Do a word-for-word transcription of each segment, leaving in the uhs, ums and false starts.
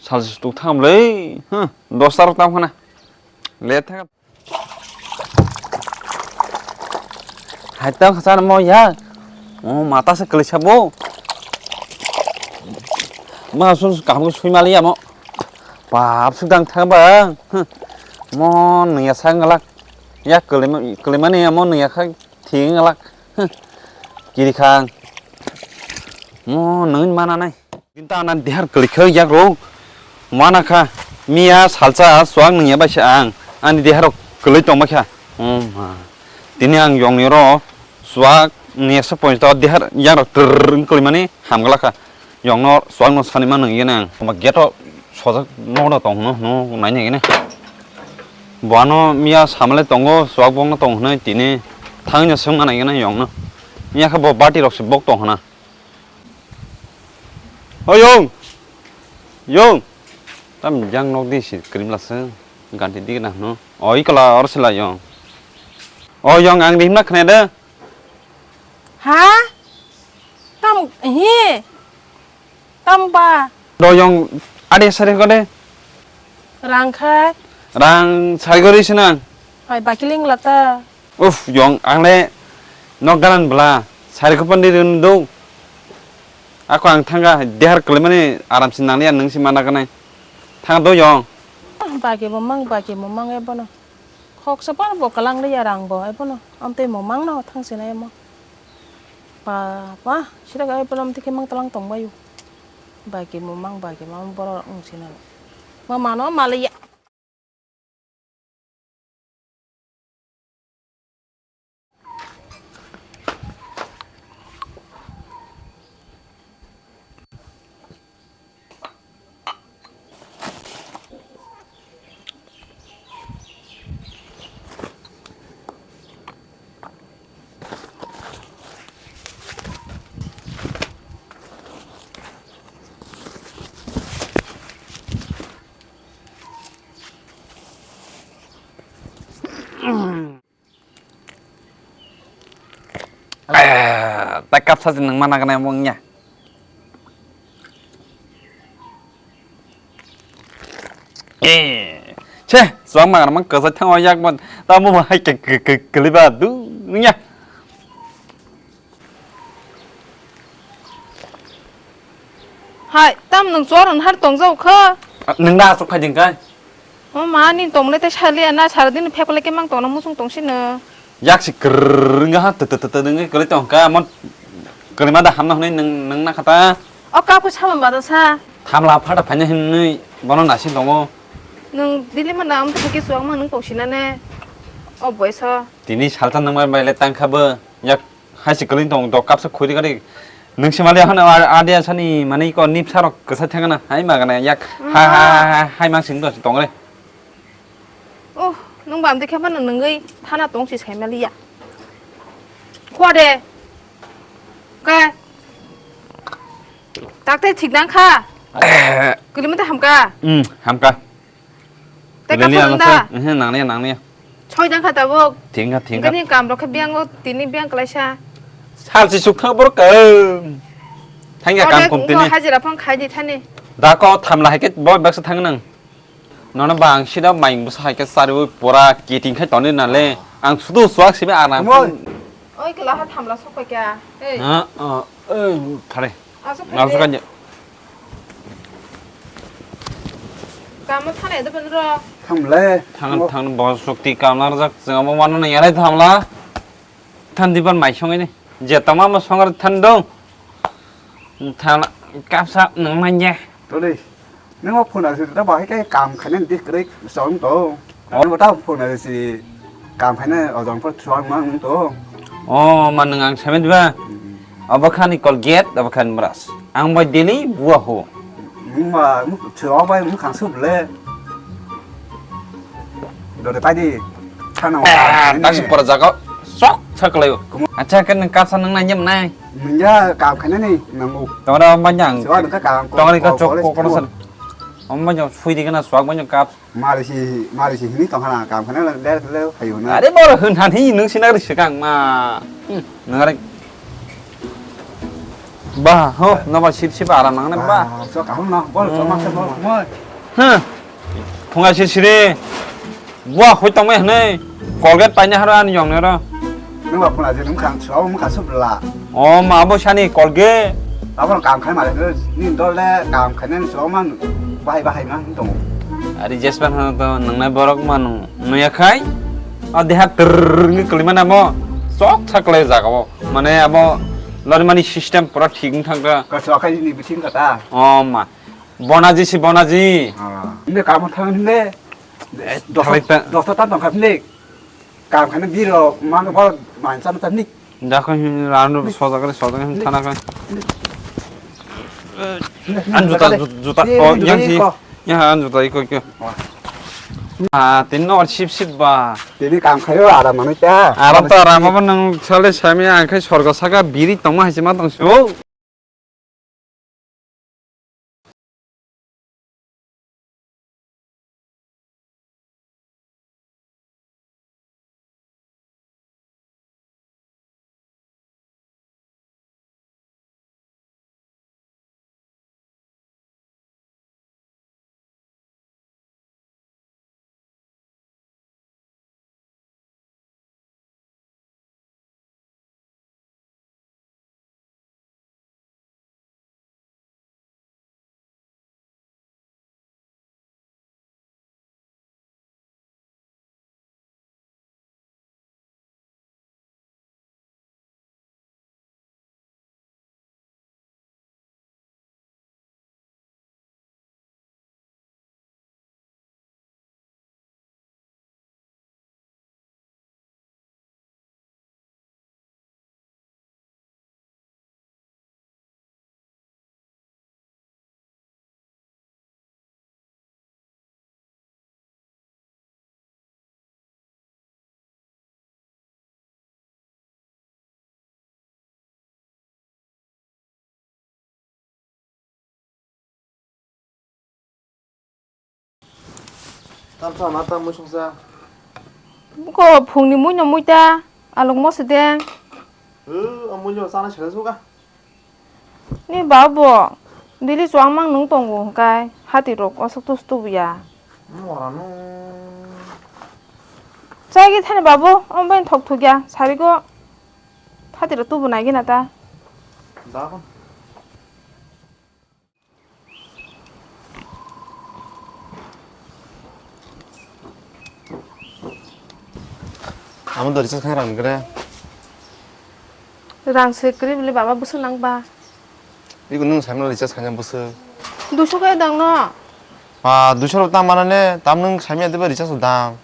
Salsa tuk tham le. Huh, dosta rok tam khana. Le thang. Hai tang khasan mo ya. Oh, mata se kali sabo. Ma sun kaham sui mali ya mo. Pap suk dang thang bang. Huh. Mo nung ya sang galak. Ya kali ma, kali mani ya mo nung ya kha thing galak. Huh. Kiri khang. Mo nung mana nai. Kinta anan dihar kali khe yak rok. Mana kha, miya salsa suak nung ya bai se ang. Ani dihar rok kali tong bai kha. Oh ma. Tini ang yong ni ro suak ni ekso ponchash ta dihar yak rok trrrr kali mani ham gala kha. Yong no suak no sani ma nung ya nang. Ma gate o sojak no no tong no no nai nai ne. Bo ano miya samale tongo suak bong no tong hwnwi tini thang no sung nai ya yong no. Miya kha bo bati rok se bok tong hwna. O yong! Yong! Tam jang nok di si krim lasung. Ganti di na no. O ikala or sila yong. O yong ang di himna khne de. Ha? Tam hi? Tam ba? Do yong ade sare ko de. Rang khai. Rang sari gori sinang. Hai bakiling lata. Uf, yong, ang le nok dalan bwla, sari kwpan di rwn do. Ako ang thanga, dehar kwlaimani aram se nang ya, nwng se mana ganai. Thang do yong. Ah, bagi bo mang, bagi bo mang ebono. Khok se pan bo kalang le ya rang bo ebono. Amtwi mo mang no thang se na emo. Pa, pa, sira ga ebono amtwi ke mang talang tong bayu. Bagi mo mang, bagi mo mang borok wng se na. Ma mano ma le ya. Ayah, tak kap saja nang mana kena emang nya. Eh, ceh, suang mana mang kesa thang oyak mon, tamu mahai ke ke ke keliba du nya. Hai, tam nwng chuwar hwn har tong jau kha? Nwng da aswk khai jeng kai? O ma, nini tongmani tei saliya na, sara dini phek le kemang tongna muchung tong sino. Yak si krrrr wngkha ha, tw tw tw tw wngwi kwlwi tong kha, mon kwlwima da hamno hwnwi nwng, nwng na kha ta? O kap khe sama ba da sa? Thamla phata phaina hwnwi bono naising tongo. Nwng dili ma na, amtwi khe chuwak ma nwng tong sina ne? O boiso. Tini salsa nwng bai bai le tang kha bo, yak. Hai se kwlwng tong, dok kapsa khuri kari. Nwng se mali hano a-, adia sani mani ko nipsa rok kwsa thangana. Hai magana yak. Ha, ha, ha, ha, hai mang sing do tong re. Oh, nwng bam de khe phano nwngwi thana tong si sai mali ya. Khwa de. Ka. Tak te thik nang kha. Eh. Kwlwng mate ham ka. Hmm, ham ka. Tei Leli kapha ano nang da? Soi, ehe, nangni, nangni. Soi jang kha tabuk. Thengkha, thengkha. Gani kam rok khe biang o, tini biang kalaisa. Sal si suk thang borok ka. Thangya kam kom tini. Hajira phang khai di thani. Da ko thamla hai khe bo baksa thang nang. Nono ba ang sida maing bwsa hai khe sari ui pora kiting khai toni na le. Ang sudu suak sibe anang. Oi, kela ha thamla sok pai kya. Ei. Ha, o, ei, thare. Aswk Aswk kanya. Kamo thana edo ben ro. Thamle. Thang, thang, bo sukti kamna rwjak, chwng abo wano nang yarai thamla. Than diban mai songwi ni. Je tama mo songar than dong. Than kapsa nang manya. Tole. Nang o phone ase ta bahai kai kam khane di kre song to. Ano ta phone ase kam khane ojong pho chuang mang to. O, ma nang ang samen diba? Abo khani Colgate, abo khani brush. Ang bai daily bua ho. Nung ma, nung chwng bai nung khang sup le. Dore pai di. Thana. Ah, tak si por jago. Sok saklayo. Acha kan nang kapsa nang nanya menai. Nung ya kam khane ni nang u. Tora manyang. Chwng nung ka kam ko. Tora ka chok ko kono san. Om manyang sui di kana swak manyang kap. Mari si, mari si hini tong hana kam khana le le hayu na. Are bor hun han hi nung sinari sekang ma. Hmm, nung are. Ba, ho, nobar sip sip aram nangnai ba. Ah, so kaham no, bol, so ma se bol, bol. Huh. Phunga sir siri. Bua hoi tongmai hwnwi. Colgate paina haro ani yong nero. Nung ba phunga je nung khang so, mung kha subla. O ma bo sani Colgate. Abo kam khai mare, ni dol le kam khai nen so man bahai bahai man tong. Ari jespan hano to nangnai borok man nuya khai. O deha trrrr ngi klima namo. Sok saklai jaga o. Mane abo lorimani system pura thik wng thangkha. Kaso akhai ni bising kata. O ma. Bonaji si bonaji. Ah. Inde kam thang inde. Eh, dosta, thalai ta. Dosta ta tong khap inde. Kam khane biro mang bor man cham cham nik. Dakho hin ran ru soja kare soja hin thana kha. An juta, juta, juta, oh, yang si. Yang an juta iko iko. Ah, tin no sip sip ba. Tini kam khayo aram manai ta. Aram ta aram abo nang sale sami ang khai sorgo saka biri tongma hai se ma tong si. Oh. Tamsa na ta muisungsa. Buko phungni muino muita alok moso de. Hw, o muino chana sila suka. Ni babo, daily chuang mang nung tongo hwnkhe hati rok aswk tus tubuya. Mora no. Chai ge thani babo, om bai thok thok ya, sarigo hati rok tubu nai gina ta. Da kon. Amo dori sa khan rang gre. Rang se kwrwi bwle baba bwswk nang ba? Iko nwng saimano recharge khaina bwswk? Duiso khe dang no? Ah, duiso rok tang mana ne, tam nwng saimya diba recharge dang?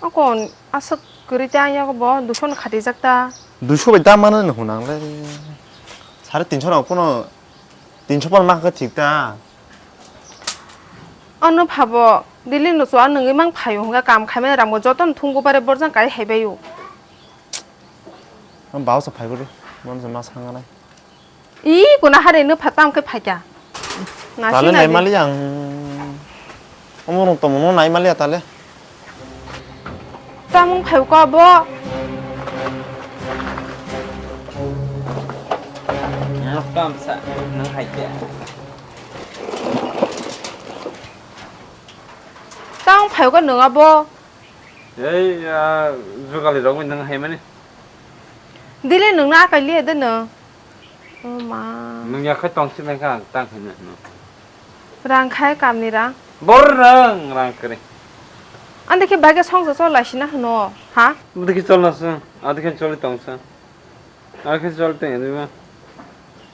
Akon aswk kwrwi tang yago bo, duiso no khatijak ta. Duiso bai tang mana ne hunang le. Sare tinso rok pono, tinso pono ma kha thik ta. Ano phabo, daily no chua nwngwi mang phaio hwnga kam khaimani rang bo joto no thung gubare borjang kai hai baio. Ang bausa phai guri, mano se ma sanganai. I, kuna hari no phatam khe phaikya. Nasi tale nai nadi. Mali ang. Omo rong tomo no nai mali atale. Tamung phai ko abo. Tam sa nang hai kya. Tamung phai ko nung abo. Ei, ah, jugali rok nang hai mani. Dile nung na kai liya de nung. Oh ma. Nung ya khai tong si nang kha tang khai na no. Rang khai kam ni rang. Bor rang, rang kare. Ande khe bage song so lai sina hno, ha? Bude khe chol na sa, ade khe choli tong sa. Ade khe chol te ni ma.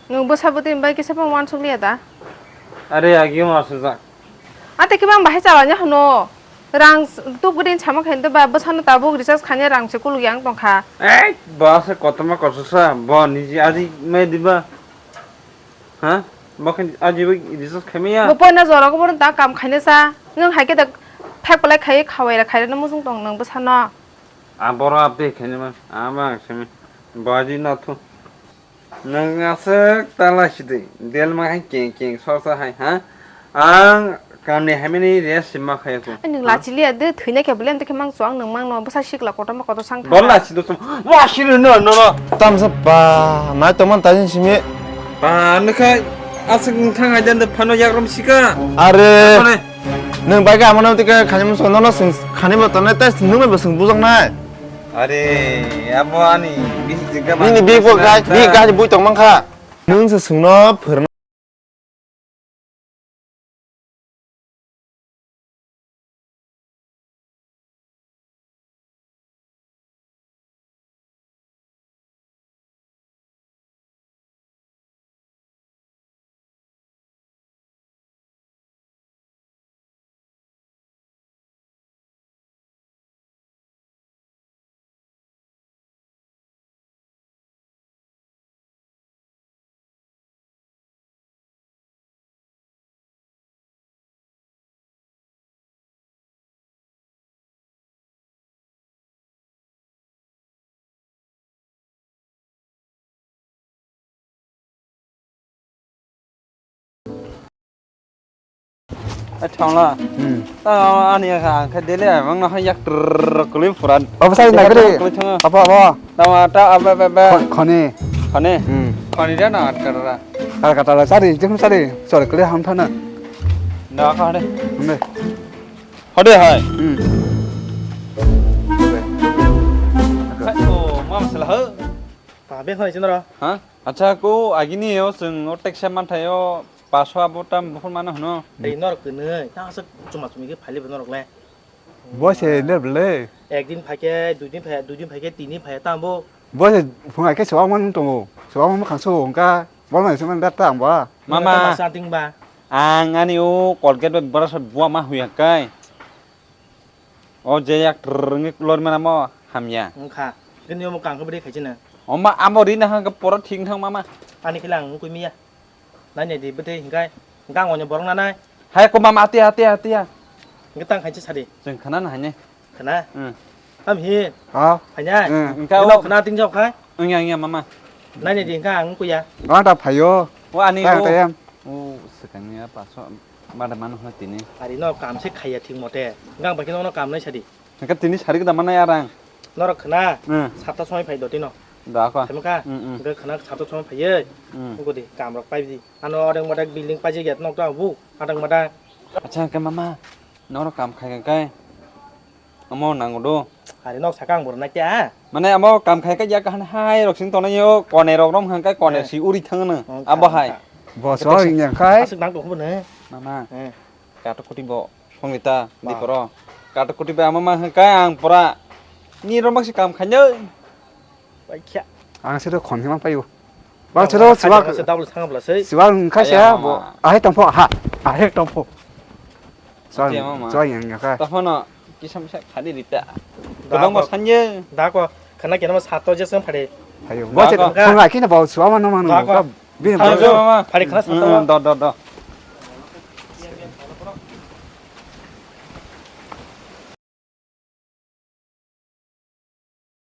Nung bwsa bwtwi bai kisa pang wansuk liya da? Are agi ma sujak. Ate khe bang bahai chalanya hwno. Rang s-, tup grin sama khe ba bwsano tabuk recharge khaina rang se kuluk yang tongkha. Ei, ba se kotorma kotorsa, bo niji aji mai diba? Ha? Bo khe aji bai recharge khaimaya? Bo poina jora ko bono ta kam khaina sa. Nwng hai khe da phek palai khai khawai ra khai rano muchung tong nwng bwsano. A boro update khaina ma, ama simi. Bo aji na thu. Nwng aswk ta laisidi, delma hai keng keng sorsa hai, ha? Ang kamni haimani rest sima khayakho. Nwng lachi liya de, thwina khe bole, nwng mang chuang nwng mangno, bwsa sikla kotorma kotor sang thang. Dol lachi do sum, wa siri no, no, no. Tamsa ba, nai tongman tajin simi. Ba, nokha aswk nokha ngaidande phano yakrom sika. Are. Phano. Nwng bai ga amano tike khani muso nono sing khani bo tonne te nwng bai bo sing bujak nai. Are, abo ani bihik jengka. Nini bihik bo gai, bihik gai bui tong mankha. Nwng se sungno phwrwng. Ai thangla. Hmm. Ta ani kha kha dele ai mang na yak trrr kuli puran. Apa sari nagri? Apa apa? Tama ta apa apa apa. Khoni. Khoni. Hmm. Khoni da na atkara. Kar kata la sari jeng sari. Sor kuli ham thana. Na kha de. Ne. Hode hai. Hmm. Khai o mam sala ho. Ta be khoi chinro. Ha? Acha ko agini yo sing o teksa manthayo. Paso abo tam buphur mano hwno. Tei norok kwnwi, ta aswk chuma chumi khe phai le bo norok le. Bo se ner bwle. Ekdin phai khe, duidin phai, duidin phai khe, tini phai, tamo. Bo se phunga khe sewak man tongo. Sewak man khang so hwnkha. Bo man se man da ta ang ba. Mama. Ta ma sa ting ba. Ang ani o Colgate bai brush bua ma huya kai. O je yak trrr ngi lor mana mo hamya. Wngkha. Kini omo kang khe bwrwi khaisina. Oma amo ri na hang poro thik thang mama. Ani khe lang wngkui miya. Nai nai di bwtwi hingkai. Hingka ang onyo borok nanai. Hai ko mama ati ati ati ya. Hingke tang khainsa sadi. Chwng khana na haine. Khana? Hmm. Am hi. Ha? Phainai. Hmm. Hingka. Ino o khana ting jok khai. Wngya wngya mama. Nai nai di hingka ang kuya. Ba da phayo. O ani tang o. Tayam. O swkangni a paso. Ba da mano hla tini. Ari no kam se khaiya thik mote. Gang ba kino no kam nai sadi. Hingke tini sari gada manai arang. Norok khna, hmm, satta somoi phai do tino. Da kho. Themkha, hmm, hmm, hingke khna satta somoi phaiye. Hmm. Nukudi, kam rok paibidi. Ano adang madak building paijak ya nok ta bu, adang madak. Acha hingke mama, norok kam khai kai. Amo nango do. Ari nok sakang bor na kya? Mane amo kam khai kai ya kahan hai rok sing tonai yo, kone rok rom hang kai kone, eh, si uri thang na. Oh, abo kam hai. Bo so yang kai. Asuk nang tong bo ne. Mama. Eh. Katok kuti bo, songita, ba, di poro. Katok kuti bo ama ma hwnkha ang pura. Ni romak si kam khainai. Baikha. Ang sero khon hima payo. Ba sero siwa. Double sanga bla sei. Siwa hwnkha se bo. Ahe tongpho ha. Ahe tongpho. Siwa yang ya kha. Taphano kisa misa khadi rita. Tobang bo sanje. Da ko khana kena ma sato je sam phade. Ayo. Bo se khon akina bo siwa ma no ma no. Bini. Phade khana sato. Do do do.